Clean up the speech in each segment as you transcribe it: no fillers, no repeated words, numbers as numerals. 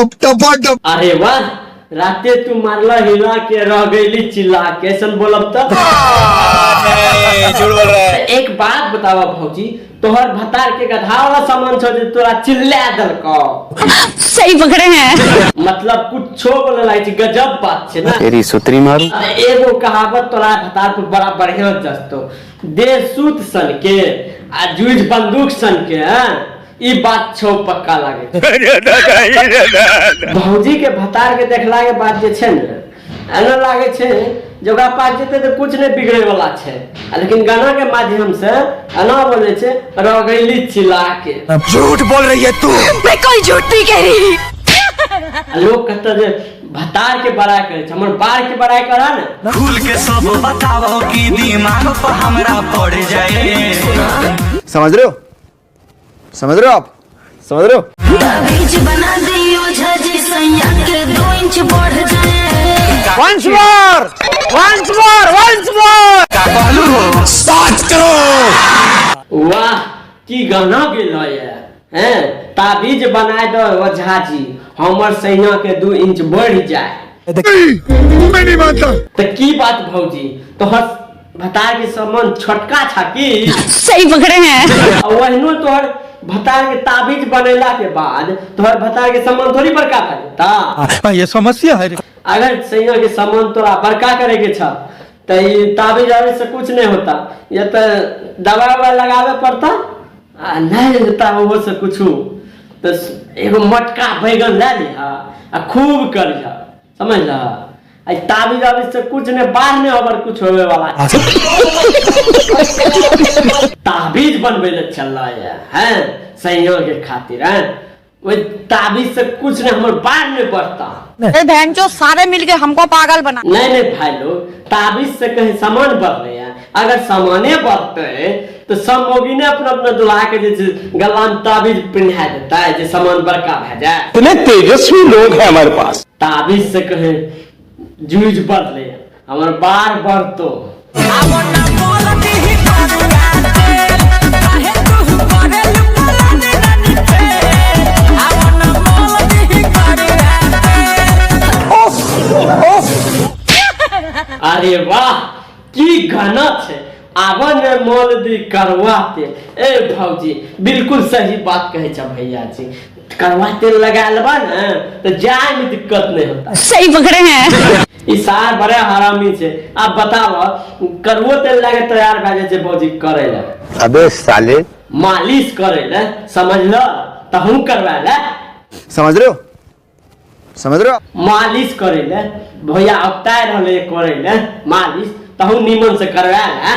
टप टपाटप। अरे वाह, राते तू मारला हिला के रह गईली चिल्ला के, ऐसन बोलब त झूठ बोल रहा है। एक बात बतावा भौजी, तोहर भतार के गधा वाला सामान छो जे तोरा चिल्ला देलकौ? सही पकड़े हैं। मतलब कुछो बोले लागै छै, गजब बात छै ना। तेरी सुतरी मारू। अरे एगो कहावत तोरा भतार पर बड़ा बढ़िया जस्तो, देह सूत सन के आ जूझ बंदूक सन के। हैं, ई बात छौ पक्का लागे छै। भौजी के भतार के देखला के बाद जे छै ने, एना लागे छै जे ओकरा पास जेतै तऽ कुछ नहि बिगड़े वाला छै, आ लेकिन गाना के माध्यम से एना बोले छै रगैली चिल्ला के। झूठ बोल रही है तू। मैं कोई झूठ नहीं कह रही। आ लोग कहता जे भतार के बड़ाई करे छै, हमर बार के बड़ाई करा ने। खुल के सब बताओ कि दिमाग पर हमरा पड़ जाए। समझ रहे हो, समझ रहे हो आप, समझ रहे हो? बीज बना दियो झाजी सैया के 2 इंच बढ़ जाए। Once more, once more, once more. का कहलू हो? 7 करोड़। वाह, की गाना गेल ये हैं, ताबीज बनाए दो ओझा जी हमर सैया के 2 इंच बढ़ जाए। मैं नहीं मानता। तो की बात भौजी, तोहर भतार के सामान छोटका छा की? सही पकड़े हैं। आ ओहिनो तोहर भतार के ताबीज बनेला के बाद तोहर भतार के सामान थोड़ी बड़का भए जेता। ये समस्या है। अगर सैया के सामान तोरा बड़का करे के छ त ई ताबीज आबीज से कुछ नहीं होता, या त दवा उवा लगावे पड़ता, आ नहीं होता ओहो से कुछ तो एगो मटका बैगन लए लिहा आ खूब करिहा, समझ आ ताबीज आबीज से कुछ नहीं, बाहर नहीं होबर कुछ होवे वाला। ताबीज बनबे ले चल रहा है हैं सैया के खातिर, हैं ओहि ताबीज से कुछ नहीं, हमर बाहर नहीं बढ़ता। बहन चो सारे मिलके हमको पागल बना। नहीं नहीं भाई लोग, ताबीज से कहीं सामान बढ़ रहे हैं? अगर सामाने बढ़ते तो सब मोगी ने अपना अपना दुल्हा के जे छै गला में ताबीज पिन्हा देता है जे सामान बड़का भए जाए। इतने तेजस्वी लोग हैं हमारे पास। ताबीज से कहे जूझ बढ़ले, हमर बार बढ़तो। अरे वाह, की गाना छै, आब ने मोल दी करवा तेल। ए भौजी, बिल्कुल सही बात कहै छ भैया जी, करवा तेल लगा लेबा ने तो जाय में दिक्कत नहीं होता। सही पकड़े हैं। ई सार बड़े हरामी छै। आब बताब, करुओ तेल लगे तैयार भए जाइ छै भौजी करे ले। अबे साले। मालिश करे ले, समझल तहू करवा ले। समझ रहे हो, समझ रहे हो? मालिश करे ले भैया अबताय रहले करे ले मालिश, तहू नीमन से करवा ले।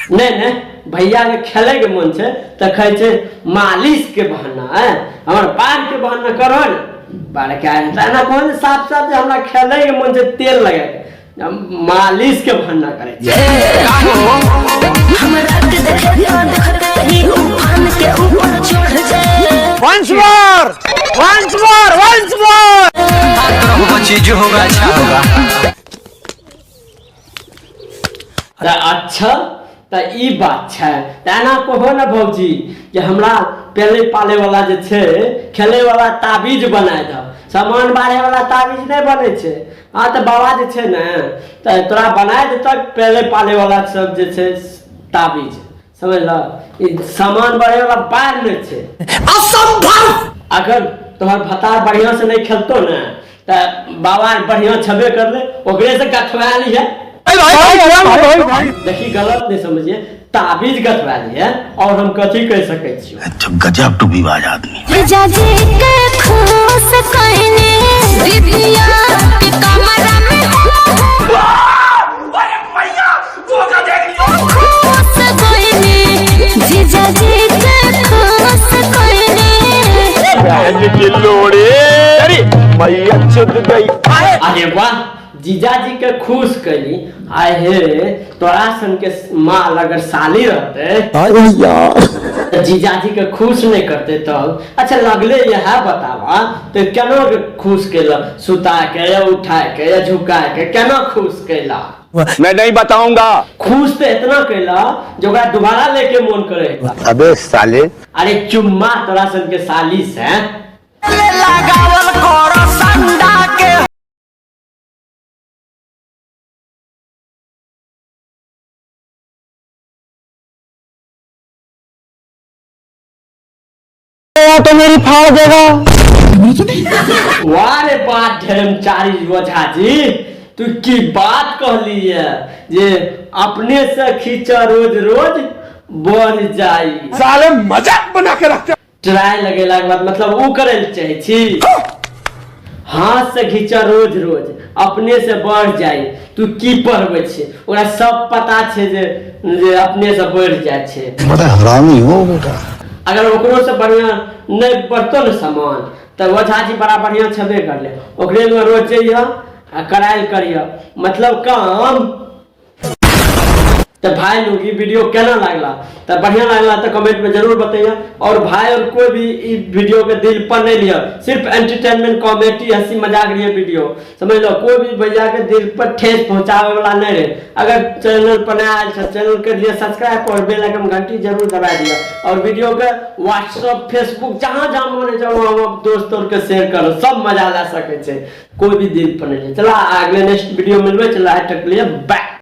नहीं नहीं, भैया के खेले के मन छै तऽ कहै छै मालिश के बहाना है, हमर बाल के बहाना करो ने, बाल के आयल तऽ एना कहू ने साफ साफ जे हमरा खेले के मन छै तेल लगा के, हम मालिश के बहाना करै छै। हमरा के देखे तो देखते ही उफान के ऊपर चढ़ जाए। Once more, once more, once more. चीज होगा, अच्छा होगा। तऽ अच्छा तऽ ई बात छै तऽ एना कहो ने भौजी कि हमरा पेले पाले वाला जे छै खेले वाला ताबीज बनाए दह, सामान बाढ़े वाला ताबीज नहि बनै छै। हाँ तऽ बाबा जे छै ने तऽ तोरा बनाए देतऽ पेले पाले वाला सब जे छै ताबीज, समझल? ई सामान बढ़े वाला बाढ़ नहि छै। असंभव। अगर तोहर भतार बढ़िया से नहीं खेलतो ने तऽ बाबा बढ़िया छबे करले, ओकरे से गथवा लिहे। देखी, गलत नहीं समझिए, ताबीज गथवा लिहे और हम कथी कह सकै छियो। गजब टू विवाज आदमी। जाजे के खुश कहने दीदिया के कमरा में खुश कहने, जीजा जी के खुश कहने। अरे वाह, जीजाजी के खुश कैली। आय हे तोरा सन के माल अगर साली रहते तऽ जीजाजी के खुश नहीं करते तब। अच्छा लगले यह बतावा तो केना के खुश कैला, सुता के या उठा के या झुका के केना खुश कैला? मैं नहीं बताऊंगा। खुश तो इतना कैला जो ओकरा दोबारा लेके मन करे। अबे साले। अरे चुम्मा तोरा सन के साली से लगावल करो संडा के। तो मेरी फाड़ देगा। वाह रे बात धर्मचारी ओझा जी, तू की बात कहली है जे अपने से खींचा रोज रोज बढ़ जाई। साले मजाक बना के रखते। ट्राई लगेला के बाद मतलब ऊ करे लए चाहे छी, हाथ से घींचा रोज रोज अपने से बढ़ जाई। तू की पढ़बै छै, ओकरा सब पता छै जे जे अपने से बढ़ जाइ छै। बड़ा हरामी हो बेटा। अगर ओकरो से बढ़िया नहीं बढ़तो ने सामान तऽ ओझा जी बड़ा बढ़िया छेबे करले, ओकरे लग रोज जइह आ करायल करिह मतलब काम। तो भाई लोग ई वीडियो केना लागला, तो बढ़िया लागला तो कमेंट में जरूर बताइए। और भाई और कोई भी ई वीडियो के दिल पर नहीं लिया, सिर्फ एंटरटेनमेंट कॉमेडी हंसी मजाक रही वीडियो समझ लो, कोई भी भैया के दिल पर ठेस पहुंचावे वाला नहीं रहे। अगर चैनल पर नया आयल छै चैनल के लिए सब्सक्राइब और बेल आइकन घंटी जरूर दबा दिया और वीडियो के व्हाट्सएप फेसबुक जहां जहां मन है वहां वहां दोस्त और के शेयर करो, सब मजा ला सके छै, कोई भी दिल पर नहीं। चला अगले नेक्स्ट वीडियो मिलबे, चला तक लिए बाय।